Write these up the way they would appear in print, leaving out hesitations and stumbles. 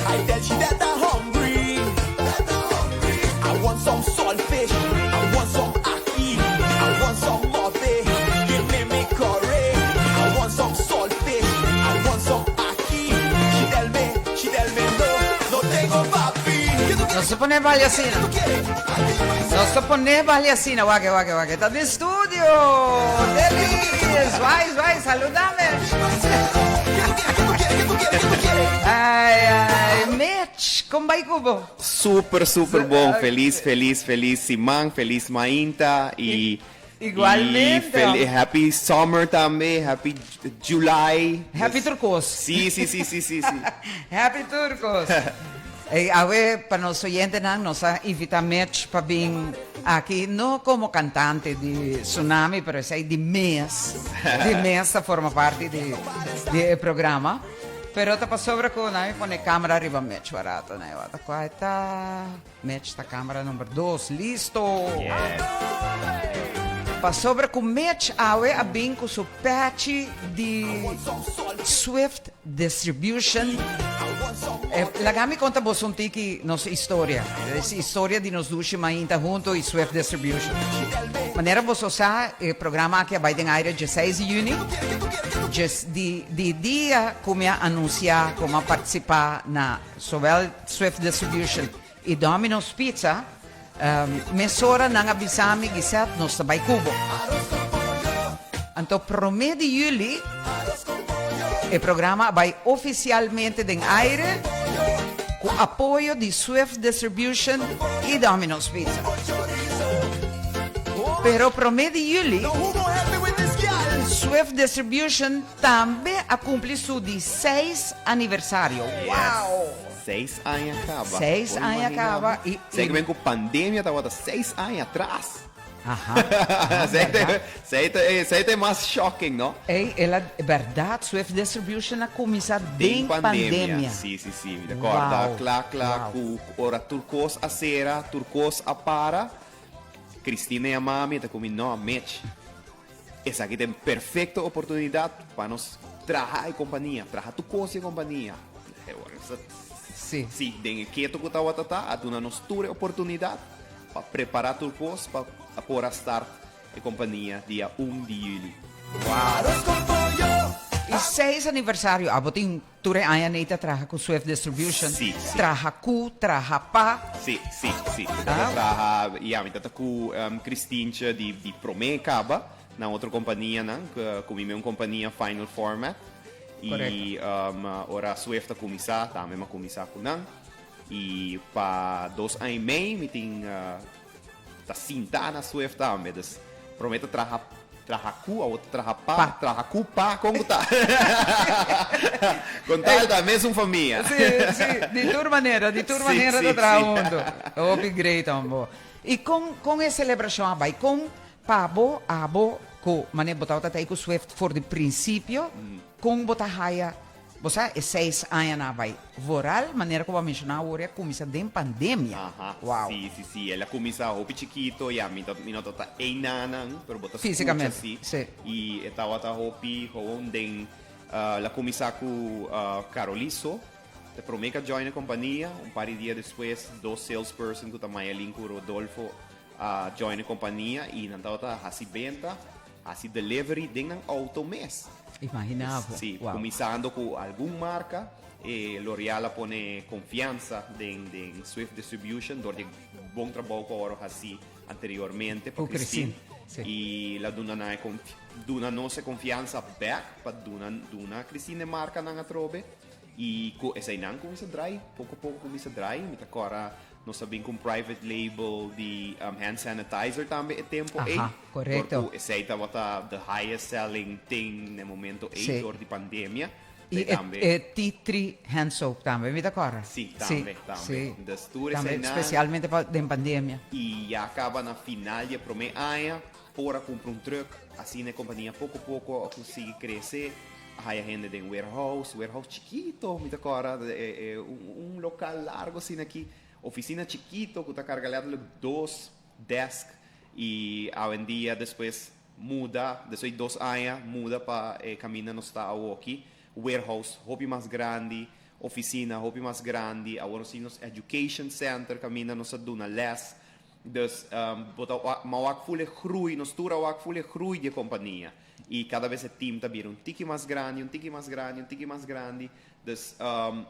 I tell she that I hungry. I want some saltfish. I want some ackee. I want some mabe. Give me me curry. I want some saltfish. I want some ackee. She tell me, she tell me no, no tengo papi. Nos ta pone balia asina. Nos ta pone balia asina. Wak, wak, wak. Ta den studio. Delis. Wai, wai, saludame. Ai, ai. Mitch, con bai cu bo? Super, super bon. Feliz, feliz, feliz siman, feliz mainta y Igualmente. Y happy summer tambe, happy July. Happy tur cos. Si. Happy tur cos. Ey, awe, pa nos oyentenan, nos a invita Mitch pa bin aki, no como cantante di Tsunami, pero esey di mes ta forma parti di e programa. Pero ta pasobra cu nan mi pone camera riba Mitch barato, nee, wat a ta Mitch ta camera number 2, listo. Yes. Pasobra cu Mitch awe a bin cu su pechi di Swift Distribution. Laga mi conta bos un tiki nos historia. Es historia di nos dushi mainta hunto y Swift Distribution. Manera bos sa, e programa aki a bay den aire 16 di juni. Just di dia cu mi a anuncia cu mi a participa na zowel Swift Distribution y Domino's Pizza, mesora nan a bisa mi, "Gisette, nos ta bay cu bo." Anto 1 di juli, e programa a bay oficialmente den aire cu apoyo di Swift Distribution y Domino's Pizza. Pero 1 di juli, Swift Distribution tambe a cumpli su di 6 aniversario. Wow! 6 aña caba. 6 Por aña imagina. Caba Sei cu cu pandemia tabata 6 aña atras. Berdad. Esey ta mas shocking, no? Ey, e ta berdad, Swift Distribution a cuminsa den Den pandemia. Si. Mi ta corda cla cla cu ora tur cos a cera, tur cos a para. Cristina y mami ta cu mi, "No, Mitch. Esaki ta perfecto oportunidad pa nos traha e compania, traha tur cos e compania." Si, den keto cu tabata ta, a duna nos tur oportunidad pa prepara tur cos pa por a start e compania dia 1 di juli. Y 6 aniversario, abo tin tur aña nan ta traha cu Swift Distribution. Si. Traha cu, traha pa. Si. Traha, ja, mi tata cu Christientje di Prome caba na otro compania nan, cu mi un compania Final Format. Y ora Swift a cuminsa, tambe m'a cuminsa cu nan. Y pa 2 aña y mei mi tin ta sinta na Swift tambe. Dus prome ta traha traha cu, of traha pa, Pa. Traha cu pa, con ta? Con tal ta mesun famia. Si, di tur manera, di tur manera ta traha hunto. Hopi great, ambo. Y con e celebracion a bay, con pa bo, abo, cu mane bo tawata cu Swift for di principio, con bo ta haya, bo sa, e 6 aña nan a bay. Vooral, manera cu bo a menciona awor, cuminsa den pandemia. Si. El a cuminsa hopi chikito, ya, mi no ta eynan, pero bo ta Fisicamente, scucha, si. Si. Y tabata hopi gewoon den el a cuminsa cu Caroliso, ta prome cu a join e compania, un par di dia despues, dos salesperson cu ta Mayelin cu Rodolfo a join e compania y nan tabata hasi benta, hasi delivery den nan auto mes. Imagina bo. Si, cuminsando cu algun marca, L'Oreal a pone confiansa den Swift Distribution, door di bon trabou cu a hasi anteriormente pa Cu Christine. Christine, si. Y el a duna nos e confiansa back pa duna Christine marca nan atrobe. Y cu esey nan cuminsa draai, poco poco cuminsa draai. Mi ta corda nos a bin cu private label di hand sanitizer tambe e tempo ey. Correcto. Esey tabata the highest selling thing na momento ey door di pandemia. Y Tambe. e tea tree hand soap tambe, mi ta corda. Si, tambe. Dus tur Tambe, esey nan especialmente pa den pandemia. Y ya caba na final di prome aña, por a cumpra un truck, asina e compania poco poco a consigui crece, haya hende den warehouse, warehouse chikito, mi ta corda, un local largo asina aki, oficina chikito, cu ta carga letterlijk dos desk, y hoy en dia despues muda, despues di 2 aña, muda pa caminda nos ta aki, warehouse, hopi mas grandi. oficina hopi mas grandi, awor nos tin nos education center caminda nos a duna les. Dus bo ta wak, m'a wak ful e groei, nos tur a wak ful e groei di e compania. Y cada bes e team ta bira un tiki mas grandi, un tiki mas grandi, un tiki mas grandi. Dus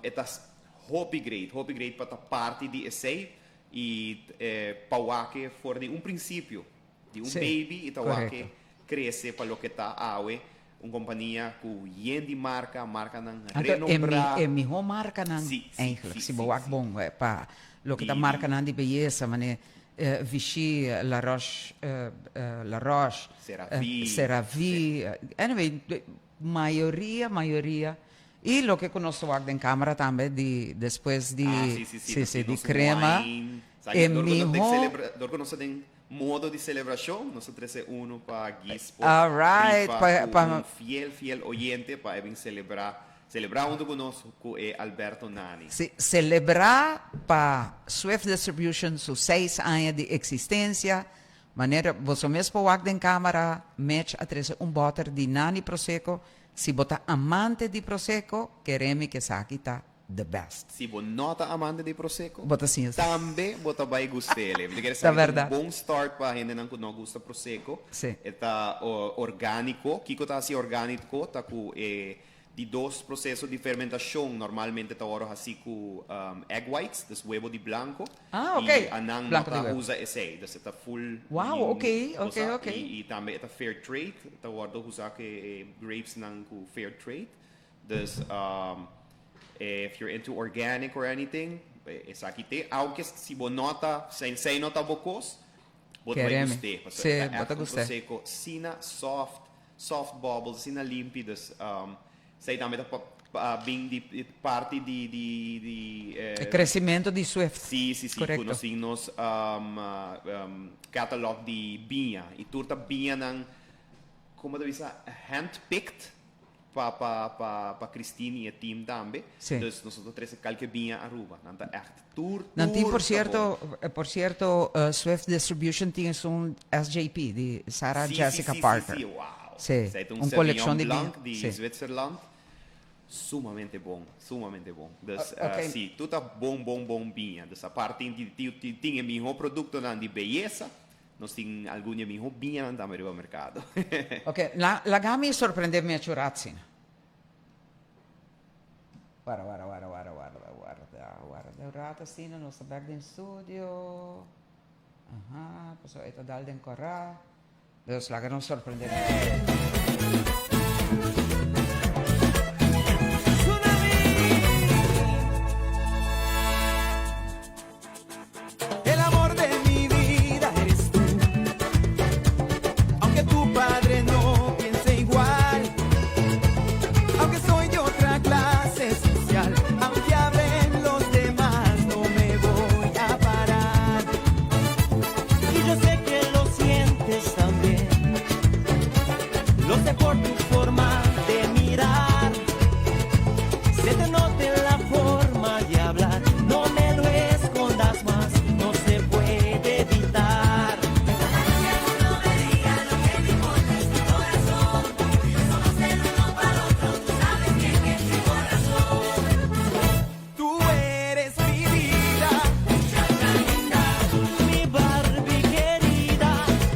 e ta hopi great, hopi great pa ta parti di esey y pa wak e for di un principio, di un baby y ta wak e crece pa loke ta awe, un compania cu yen di marca, marcanan renombra. Anto e miho marcanan eigenlijk, si bo wak bon pa loke ta marcanan di beyesa, mane Vichy, La Roche, La Roche, CeraVe, anyway, mayoria, mayoria, y loke cu nos ta wak den camera tambe di despues di, si, si, di crema, e miho. Dor cu nos ta den Modo di celebracion, nos a trece uno pa Gis por Alright, rifa pa, cu pa. un fiel, fiel oyente pa e bin celebra, celebra hunto cu nos cu e Alberto Nani. Si, celebra pa Swift Distribution su seis aña di existencia. Manera boso mes por wak den camera, Mitch a trece un boter di Nani Prosecco. Si bo ta amante di Prosecco, keremi cu esaki ta the best. Si bo no ta amante di Prosecco, Bo ta siña. tambe bo ta bai gust'ele. Mi ta kere Ta sa e ta un berdad. bon start pa hendenan ku no gusta Prosecco. Sí. E ta orgániko. Kiko ta hasi orgániko ta ku e di dos proseso di fermentashon normalmente ta wòrdu hasi ku egg whites, dus webo di blanko. Ah, I oké. anan no Blanko di ta webo. usa esei. Dus e ta full Wow, yin oké, bo oké, sa. oké. I tambe e ta fair trade. Ta wòrdu usa ku e grapesnan ku fair trade. Dus if you're into organic or anything, esaki te. Aunke si bo no ta, si no ta bo kos, bo ta bai gust'é. Pasobra e ta echt un prosecco asina soft, soft bubbles, asina limpi. Dus esei tambe ta bin di parti di di. E crecimento di Swift. Si, si, si. Cu nos tin nos catalog di biña. Y tur ta biñanan, como ta bisa, hand-picked. Pa pa pa pa Christine y e team tambe. Sí. Dus nos ta trece kalke biña Aruba. Nan ta echt tur Nan tin tur por ta cierto, bon. por cierto Swift Distribution tin esun SJP di Sarah Sí, sí, Jessica sí, sí, Parker. sí, wow. Sí, Zij ta un un coleccion Sauvignon di biña. Blanc di Sí. Zwitserland. Sumamente bon, sumamente bon. Dus Ok. sí, tur ta bon, bon, bon biña. Dus aparte tin tin tin e miho productonan di beyesa, Nos tin algun di e miho biñanan tambe riba merkado. Ok, la, laga mi sorprende mi hecho ratzina. Warda, warda, warda, warda, warda, warda, warda un rato asina, nos ta bek den studio. Aha, pasobra e ta dal den kora. Dus laga nos sorprende mi. El amor de mi vida eres tú. Aunque tu padre no piense igual. Aunque soy de otra clase social. Aunque hablen los demás, no me voy a parar. Y yo sé que lo sientes también. Lo sé por tu forma de mirar. Se te nota en la forma de hablar. No me lo escondas más, no se puede evitar. Tú eres mi vida. Mi Barbie querida,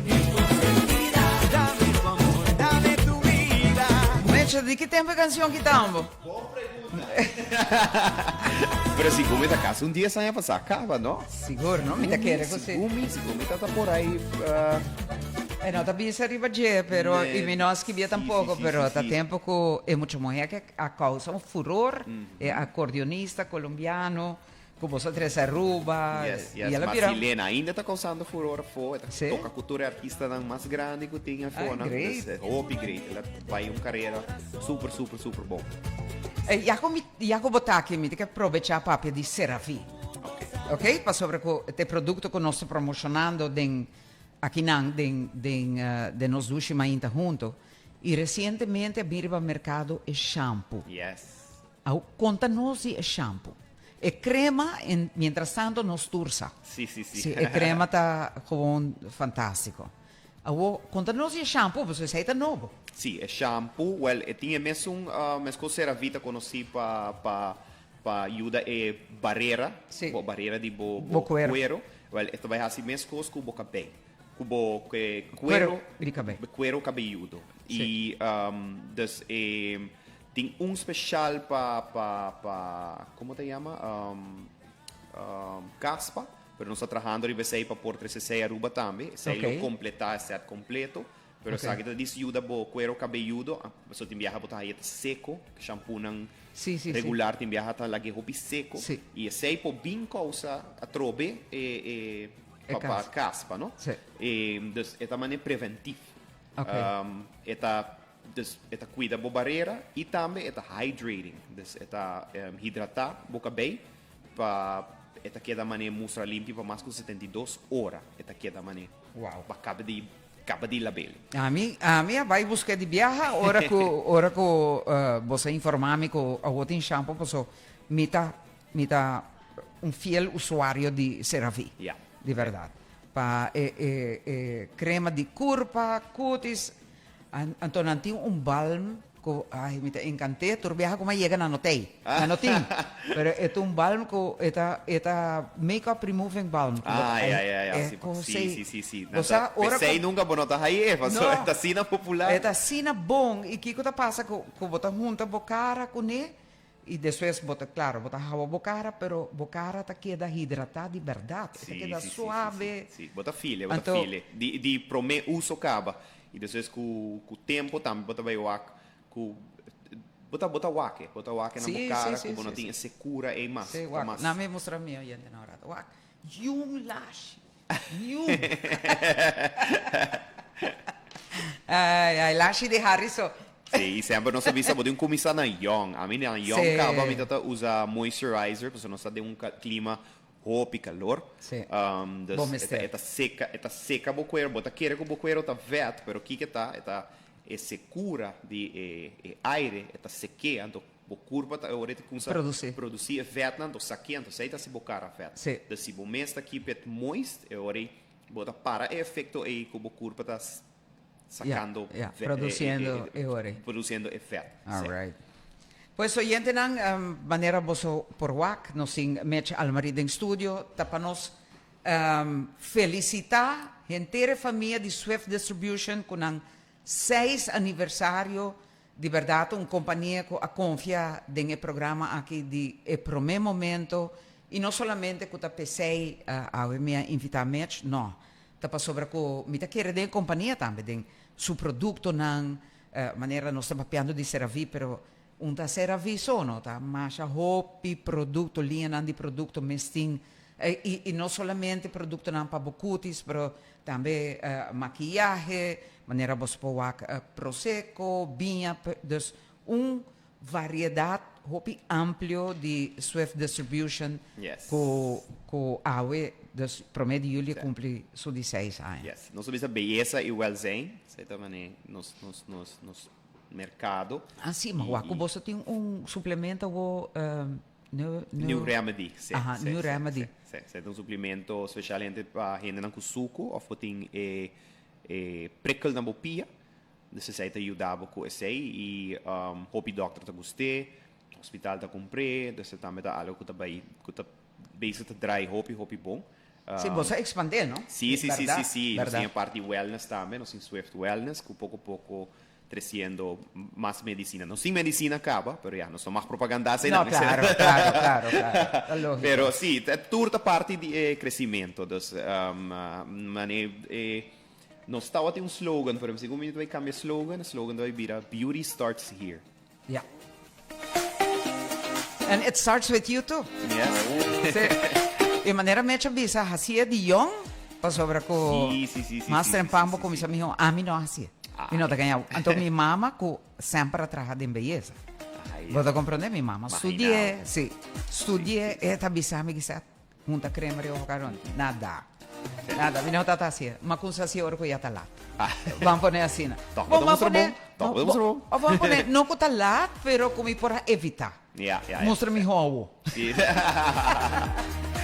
mi consentida. Dame tu amor, dame tu vida. Mecha, di ki tempo e cancion ki tambo? Pero sigun mi ta casi un dies aña pasá caba, no? Sigur, no? Mi ta kere cu si. Sigun mi, sigun mi ta ta por ahí. E no ta bisa riba dje, pero y mi no a skibia tampoco, pero ta tempo cu e mucha muher ke a causa un furor, e acordeonista colombiano cu boso a trece Aruba, Yes, y yes, el a bira. Marcilena ainda ta causando furor afó, e ta Sí? toca cu tur e artistanan mas grandi cu tin afó, Ay, nan. great. Dus, hopi great, el a bay un carera super, super, super bon. Ya cu mi, ya cu bo ta aki, mi ta ke probecha papia di Serafi. Ok. Ok, pasobra cu t'e producto cu nos ta promocionando den akinan den den den nos dushi mainta hunto. Y recientemente a bin riba mercado e shampoo. Yes. Awo conta nos di e shampoo. E crema en mientras tanto nos tur sa. Si, si, si. Si, e crema ta gewoon fantastico. Awo conta nos di e shampoo pasobra esey ta nobo. Si, e shampoo, well, e tin e mesun, mescos CeraVe ta conoci pa, pa. pa yuda e barera, Sí. bo barera di bo, Bo bo cuero. cuero. Wel, e ta bai haci mescos cu bo cabey. Cu bo Cuero cuero, di cabey. cuero cabeyudo. Sí. Y dus e tin un special pa, pa, pa, como ta yama? Caspa. Pero nos ta trahando riba esey pa por trece esey Aruba tambe. Esey Ok. lo completa e set completo. Pero Ok. esaki ta dis yuda bo cuero cabeyudo. Pasobra tin biaha bo ta haya ta seco. Shampoonan Sí, sí, sí. regular tin biaha ta lag'e hopi seco. Sí. Y esey por bin causa atrobe e, e, E pa, pa caspa. caspa, no? Sí. E, dus e ta manera preventief. Ok. E ta, dus e ta cuida bo barera y tambe e ta hydrating. Dus e ta hidrata bo cabey pa e ta keda manera mustra limpi pa mas cu 72 ora. E ta keda manera Wow. pa caba di caba di label. Ami, ami a bai busca di biaha ora cu, ora cu bo sa informa mi cu awo tin shampoo paso mi ta, mi ta un fiel usuario di CeraVe. Ja. Di berdad. Pa e, e, e crema di curpa, cutis, anto nan tin un balm Cu ay mi ta encant'é tur biaha cu mi a yega na no tey, na no tin. Pero e ta un balm cu e ta e ta make up removing balm. Cu bo ta Ah, ya, ya, ya, e si, cos si, ey. si, si, si. Bo Nan sa ta ora cu pesey nunca bo no ta haye, pasobra No. e ta asina popular. E ta asina bon y kico ta pasa cu cu bo ta hunta bo cara cune y despues bo ta claro bo ta hawa bo cara pero bo cara ta keda hidrata di berdad. E ta Si, keda si, si, si, suave. si, si. Bo ta feel, bo ta Anto feel. Di di prome uso caba. I despues ku ku tempo tambe bo ta bai wak ku bo ta bo ta wak e, bo ta wak e na bo Sí, sí, kara sí, ku bo no sí, tin sí. e sekura ei mas, Sí, ta wak. mas. Na mi mustra mi oyente nan un rato. Wak, yun lash, yun. Ai, ai, lashi di Harry so. Sí, i semper nos a bisa bo tin kuminsá na yòn. Ami na yòn Sí. kaba mi ta ta usa moisturizer pasobra nos ta den un klima Hopi calor. Sí. Dus Bo e ta, mester. e ta seca, e ta seca bo cuero. Bo ta kere cu bo cuero ta vet, pero kico ta? E ta e secura di e, e aire, e ta sequea, anto bo curpa ta ora e ta cuminsa Produci. produci e vetnan, anto saquea, anto esey ta haci bo cara vet. Sí. Dus si bo mes ta keep it moist, e ora ey bo ta para e efecto ey cu bo curpa ta sacando Ya, ya, vet, e, e, produciendo e, e ora ey. produciendo e vet. All Sí. right. Pues oyentenan, manera boso por wak, nos tin Mitch Almarie den studio, ta pa nos felicita henter e famia di Swift Distribution cu nan seis aniversario. Di berdad un compania cu a confia den e programa aki di e prome momento y no solamente cu ta p'esey awe mi a invita Mitch, no, ta pasobra cu mi ta kere den e compania tambe, den su productonan. Manera nos ta papiando di CeraVe, pero un ta CeraVe so, no ta masha hopi producto, liñanan di producto mes tin, y y no solamente productonan pa bo cutis, pero tambe maquiyahe, manera bo por wak prosecco, biña, dus un variedad hopi amplio di Swift Distribution Yes. cu cu awe, dus prome di juli cumpli su di seis aña. Yes. Nos ta bisa beyesa y welzijn, esei ta mane nos nos nos nos mercado. Ah si, ma Y wak cu y boso tin un suplemento awo new New new Remedy, si, Aha, si, New si, Remedy. si, si. Esei ta un suplemento specialmente pa hendenan cu sucu of bo tin e e prikkel na bo pia. Dus esei ta yuda bo ku esei i hopi dòkter ta gust'é, hospital ta kumpr'é, dus e tambe ta algu ku ta bai ku ta bezig ta drai hopi hopi bon. Sí, bo sa ekspandé, no? Sí, sí, sí, sí, sí. Nos Bèrdat. tin e parti wellness tambe, nos tin Swift Wellness ku poko poko tresiendo mas medisina. Nos tin medisina kaba, pero ya, nos no mag propagandá esei No, nan. klaro, klaro, klaro, klaro. Ta lógiko. Pero sí, tur ta parti di e kresimentu. Dus manera e Nos tabatin un slogan, pero segun mi ta bai cambia slogan, e slogan ta bai bira Beauty starts here. Ja. And it starts with you too. Yes. Sí. E manera Mecha bisa hacié di yong, pasobra cu Sí, sí, sí, sí, mas sí, trempan sí, bo sí, cuminsa sí. miho, ami no hacié. Mi no ta gaña. Anto mi mama cu semper a traha den beyesa. Ai, Bo ta comprende? Mi mama Imagina. studié, sí, studié, e ta bisa mi kisa Hunta crema riba boca rond. Nada. Nada. Mi no ta ta hacié. Ma cunsa hacié ora cu ya ta laat. Ban pone asina. Toch Bon, bo ta ban mustra pone, bon. Toch bo ta mustra bon. Of ban pone, no cu ta laat, pero cu mi por a evita. Ja, ja, ja. Mustra mi howo. Sí.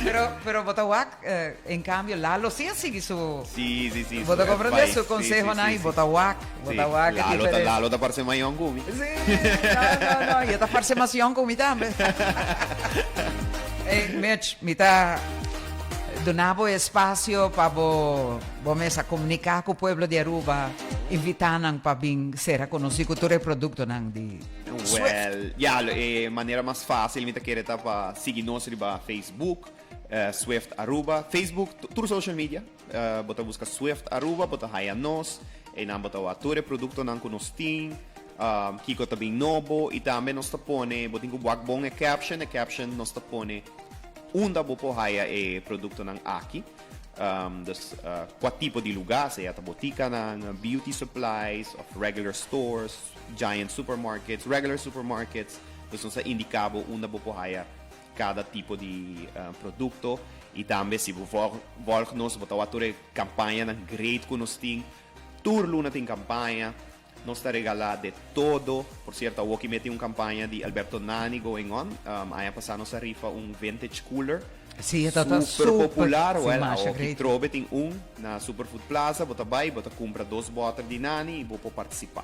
Pero, pero bo ta wak, eh, en cambio Lalo sí a sigui su... Sí, sí, sí. Bo ta su comprende advice. su Sí, conseho sí, nan sí, y sí. bo ta wak, bo Sí. ta wak e Lalo ta, diferencia. Lalo ta parce mayon cu mi. Sí, no, no, no, y e ta parce mas yong cu mi tambe. Ey, Mitch, mi ta duna bo espacio pa bo bo mes a comunica cu pueblo di Aruba, invita nan pa bin sera conoci cu tur e productonan di Swift. Well, ya, e manera mas facil mi ta kere ta pa sigui nos riba Facebook, Swift Aruba, Facebook, tur social media, bo ta busca Swift Aruba, bo ta haya nos, einan bo ta wak tur e productonan cu nos tin, kico ta bin nobo, y tambe nos ta pone, bo tin cu wak bon e caption, e caption nos ta pone unda bo por haya e productonan aki, dus cua tipo di lugar, sea ta boticanan, beauty supplies, of regular stores, giant supermarkets, regular supermarkets, dus nos ta indica bo unda bo por haya cada tipo di producto y tambe si bo volg nos bo ta wak tur e campañanan great cu nos tin, tur luna tin campaña, nos ta regala de todo, por cierto awoki mi a tin un campaña di Alberto Nani going on, aña pasa nos a rifa un vintage cooler Sí, e ta super super popular, sí, well masha awoki great. trobe tin un na Superfood Plaza, bo ta bay bo ta cumpra dos boter di Nani y bo por participa.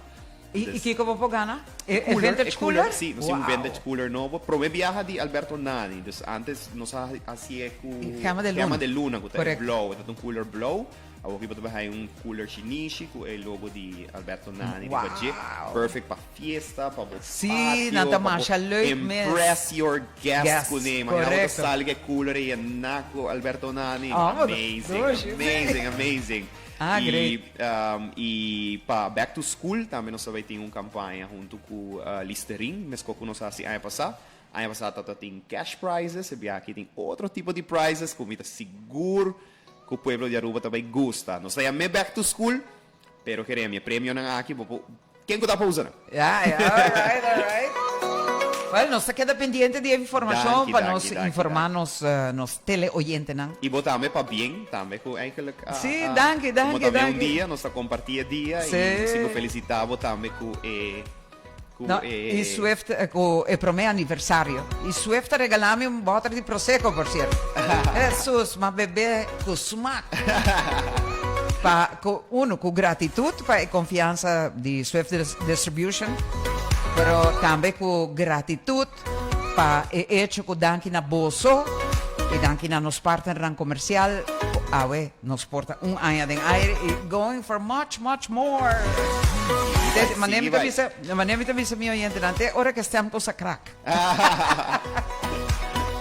I Dus kiko bo por gana? E e cooler, vintage e cooler, cooler? sí, nos tin un Wow. vintage cooler nobo. Prome biaha di Alberto Nani. Dus antes nos a hacié cu Gema de Luna. Gema de Luna, cu ta e Correcto. blauw. E ta un cooler blauw. Awor ki bo ta bay un cooler shinishi cu e logo di Alberto Nani riba dje. Wow. Perfect pa fiesta, pa bo Sí, patio, nan ta pa bo masha leuk mes. impress your guests Guests, cune. Imagina bo ta correcto. sali cu e cooler ei na cu Alberto Nani. Oh, bo ta Amazing, dushi, sí. amazing, amazing. Ah, Y, great. y pa Back to School tambe nos ta bay tin un campaña hunto cu Listerine, mesco cu nos a haci aña pasa. Aña pasa ta ta tin cash prizes, e bia aki tin otro tipo di prizes cu mi ta sigur cu pueblo di Aruba ta bay gusta. Nos ta yam'e Back to School, pero kere mi e premionan aki bo por Ken ku ta pa usa nan? Ya, ya, alright, alright. Well, nos ta keda pendiente di e informashon Danki, pa danki, nos danki, informá danki. nos, nos teleoyentenan. I bo tambe pabien tambe ku eigenlijk a, Sí, a danki, como danki, tambe un danki. dia nos ta kompartí e dia i Sí. nos tin ku felisitá bo tambe ku e ku No, e i Swift eh, ku e promé aniversario. I Swift a regalá mi un bòter di Prosecco, por sierto. Hesus, m'a bebé ku smak. Pa ku uno ku gratitud pa e konfiansa di Swift Distribution, pero tambe ku gratitud pa e echo ku danki na boso i danki na nos partnernan komersial ku awe nos por ta un aña den aire i going for much much more. Te, manera mi ta bisa, manera mi ta bisa mi oyentenan, te ora ke stem cosa krak.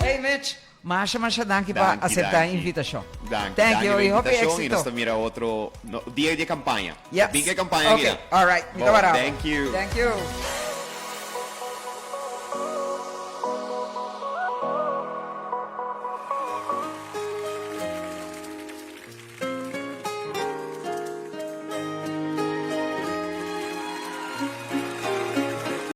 Hey Mitch. Masha masha danki pa Danki, acepta danki. invitacion. Danki, Thank danki you pa y hopi invitacion y nos exito. ta mira otro no, dia di campaña. Yes. Bin ke campaña Okay, mira. all right. Mi ta Bon, warabo. thank you. Thank you.